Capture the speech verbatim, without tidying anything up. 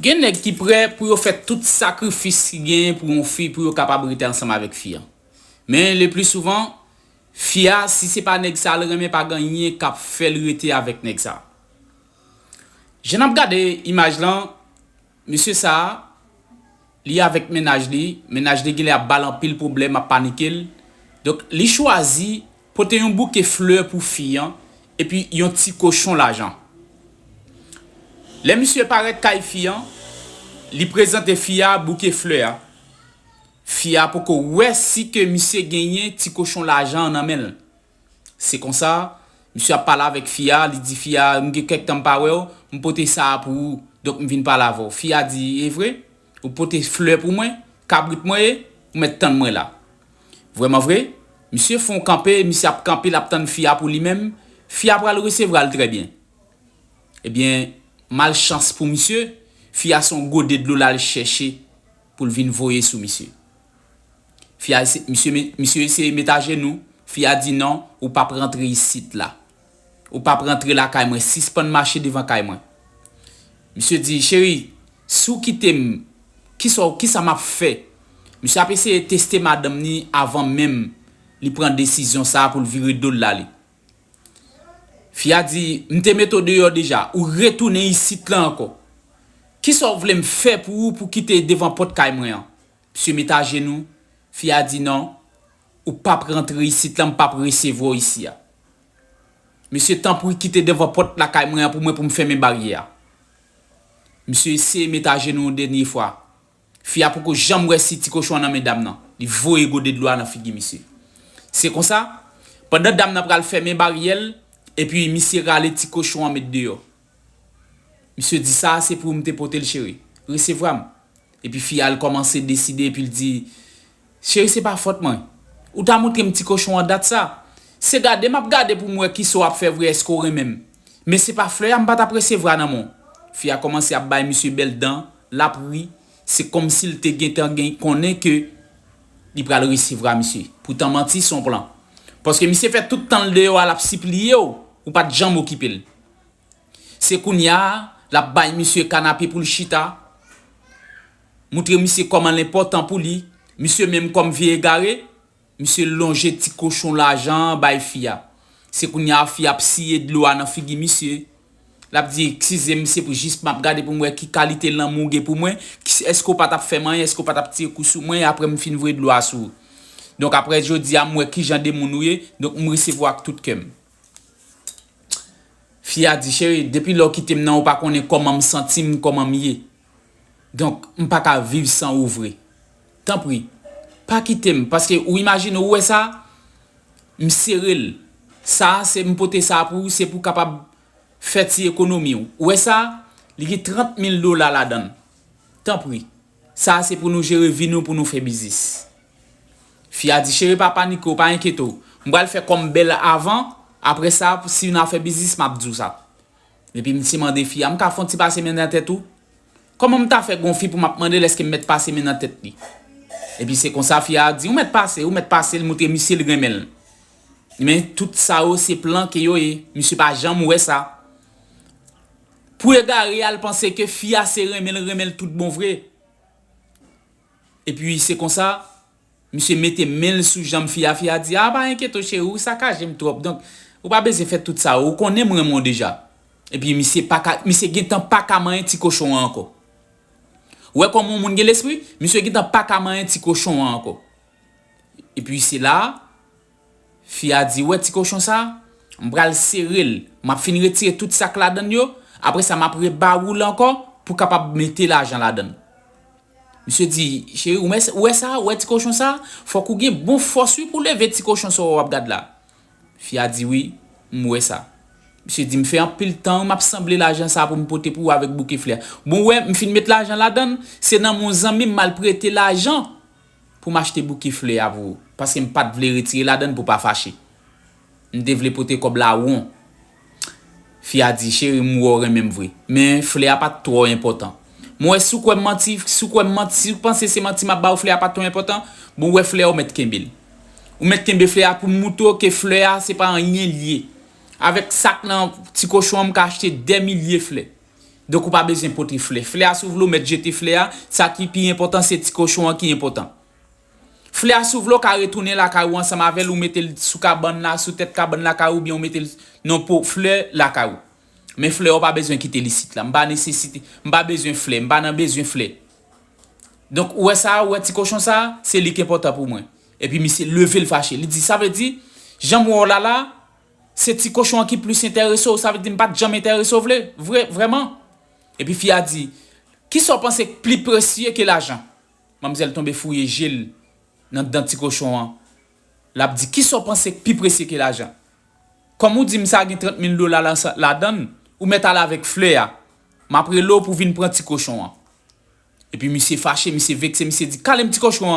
Gen nèg ki prè pou yo fè tout sakrifis ki genyen pou yon fi, pou yo kapab rete ansanm avèk fi an. Men le pli souvan, fi a, si se pa nèg sa l renmen, pa gen anyen k ap fè l rete avèk nèg sa. Jan n ap gade imaj lan, mesye sa a, li avèk mennaj li, mennaj li genlè ap ba l anpil pwoblèm, ap panike l. Donk, li chwazi pote yon bouke flè pou fi an, epi yon ti kochon lajan. Lè misye parèt kay fi an, li prezante fi a bouke flè a. Fi a poko wè si ke misye genyen ti kochon lajan an nan men l. Se konsa, misye ap pale avèk fi a, li di fi a, "M gen kèk tan m pa wè w, m pote sa a pou ou, donk m vin pale avè w." Fi a di, "E vre? Ou pote flè pou mwen? Kabrit mwen ye? Ou mèt tann mwen la." Vrèman vre, misye fè yon kanpe, misye ap kanpe, l ap tann fi a pou li menm, fi a pral resevwa l trè byen. Ebyen, malchans pou misye, fi a se yon gode dlo l al chèche pou l vin voye sou misye. Fi a ese-, misye, misye eseye met ajenou, fi a di, "Non, ou p ap rantre isit la. Ou p ap rantre lakay mwen, sispann mache devan kay mwen." Misye di, "Cheri, si w kite m, kisa, kisa m ap fè?" Misye ap eseye teste madanm ni avan menm li pran desizyon sa a pou l vire do l l ale. Fi a di, "M te mete w deyò deja, ou retounen isit la ankò. Kisa w vle m fè pou ou pou kite devan pòt kay mwen an?" Misye met ajenou, fi a di, "Non, ou p ap rantre isit la, m p ap resevwa w isi a. Mesye, tanpri kite devan pòt lakay mwen an pou mwen, pou m fèmen baryè a." Misye eseye met ajenou yon dènye fwa. Fi a poko janm wè si ti kochon an nan men dam nan. Li voye gode dlo a nan figi misye. Se konsa, pandan dam nan pral fèmen baryè l, epi misye rale ti kochon an met deyò. Misye di, "Sa a se pou ou m te pote l, cheri. Resevwa m." Epi fi a al kòmanse deside, epi l di, "Cheri, se pa fòt mwen. Ou ta montre m ti kochon an dat sa. Se gade m ap gade pou m wè kisa w ap fè vre, èske w renmen m. Men se pa flè a m pa t ap resevwa nan men w." Fi a kòmanse ap bay misye bèl dan, l ap ri, se kòmsi l te gentan gen konnen ke li pral resevwa misye. Poutan manti se yon plan. Paske misye fè tout tan l deyò a, l ap sipliye w, ou pa t janm okipe l. Se kounye a, l ap bay misye kanape pou l chita, montre misye kòman l enpòtan pou li, misye menm kòm vye egare, misye lonje ti kochon lajan an bay fi a. Se kounye a fi a ap siye dlo a nan figi misye. L ap di, "Eskize m, se pou jis m ap gade pou m wè ki kalite lanmou w gen pou mwen, ki, èske w pa t ap fè m anyen, èske w pa t ap tire kou sou mwen, apre m fin voye dlo a sou ou. Donk, apre jodi a, m wè ki jan de moun ou ye, donk m resevwa w ak tout kè m." Fi a di, "Cheri, depi lè w kite m nan, ou pa konnen kòman m santi m, kòman m ye. Donk, m pa ka viv san ou vre. Tanpri, pa kite m, paske ou imajine, ou wè sa, m sere l. Sa a, se m pote sa a pou ou, se pou w kapab fè ti ekonomi w. Ou wè sa, li gen trant mil dola ladan l. Tanpri, sa a se pou nou jere vi nou, pou nou fè biznis." Fi a di, "Cheri, pa panike w, pa enkyete w. M pral fè kò m bèl avan, apre sa, si n a fè biznis, m ap di w sa." Epi misye mande fi a, "M ka fè yon ti pase men nan tèt ou?" Kòman m ta fè gon fi pou m ap mande l èske m mèt pase men nan tèt li? Epi se konsa fi a di, "Ou mèt pase, ou mèt pase," l montre misye l renmen l. Men tout sa yo se plan ke yo ye, misye pa janm wè sa. Pou egare a, l panse ke fi a se renmen l, renmen l tout bon vre. Epi se konsa, misye mete men l sou janm fi a, fi a di, "A, pa enkyete w, cheri, ou sakaje m twòp, donk, ou pa bezwen fè tout sa, ou konnen m renmen w deja." Epi misye pa ka, misye gentan pa ka manyen ti kochon an ankò. Ou wè kòman yon moun gen lespri? Misye gentan pa ka manyen ti kochon an ankò. Epi se la, fi a di, "Ou wè ti kochon sa a? M pral sere l. M ap fin retire tout sa k ladan l yo. Apre sa, m ap reba ou l ankò pou w kapab mete lajan ladan l." Misye di, "Cheri, ou mè-, ou wè sa? Ou wè ti kochon sa a? Fòk ou gen bon fòs, wi, pou w leve ti kochon sa w ap gad la." Fi a di, "Wi, m wè sa." Misye di, "M fè anpil tan, wi, m ap sanble lajan sa a pou m pote pou ou avèk bouke flè a. Bon, ou wè, m fin met lajan ladan l, se nan men yon zanmi m m al prete lajan pou m achte bouke flè a pou ou, paske m pa t vle retire ladan l pou w pa fache. M te vle pote kòb la won." Fi a di, "Cheri, m wè w renmen m vre, men flè a pa t twò enpòtan. M wè si w kwè m manti, si w kwè m manti, si w panse se manti m ap ba w, flè a pa t twò enpòtan, bon, ou wè flè a, ou mèt kenbe l. Ou mèt kenbe flè a pou m moutre w ke flè a se pa anyen l ye. Avèk sa k nan ti kochon an, m ka achte dè milye flè." Donk ou pa bezwen pote flè. Flè a, si w vle, w mèt jete flè a. Sa ki pi enpòtan, se ti kochon an ki enpòtan. Flè a, si w vle, w ka retounen lakay ou ansanm avè l, ou mete l sou kabann la, sou tèt kabann lakay ou, oubyen w mete l nan po flè lakay ou. Men flè a, w pa bezwen kite l isit la. M pa nesesite, m pa bezwen flè, m pa nan bezwen flè. Donk, ou wè sa, ou wè ti kochon sa, se li ki enpòtan pou mwen. Epi misye leve l fache. Li di, sa vle di, jan m wè w la la, se ti kochon an ki plis enterese w, sa vle di m pa t janm enterese w vle, vre, vrèman. Epi fi a di, kisa w panse k pli presye ke lajan? Manmzèl tonbe fouye je l nan dan ti kochon an. L ap di, kisa w panse k pi presye ke lajan? Kòm ou di m sa gen trant mil dola la, ladan l, ou mèt ale avèk flè a. M ap rele w pou w vin pran ti kochon an. Epi misye fache, misye vekse, misye di, kale m ti kochon an.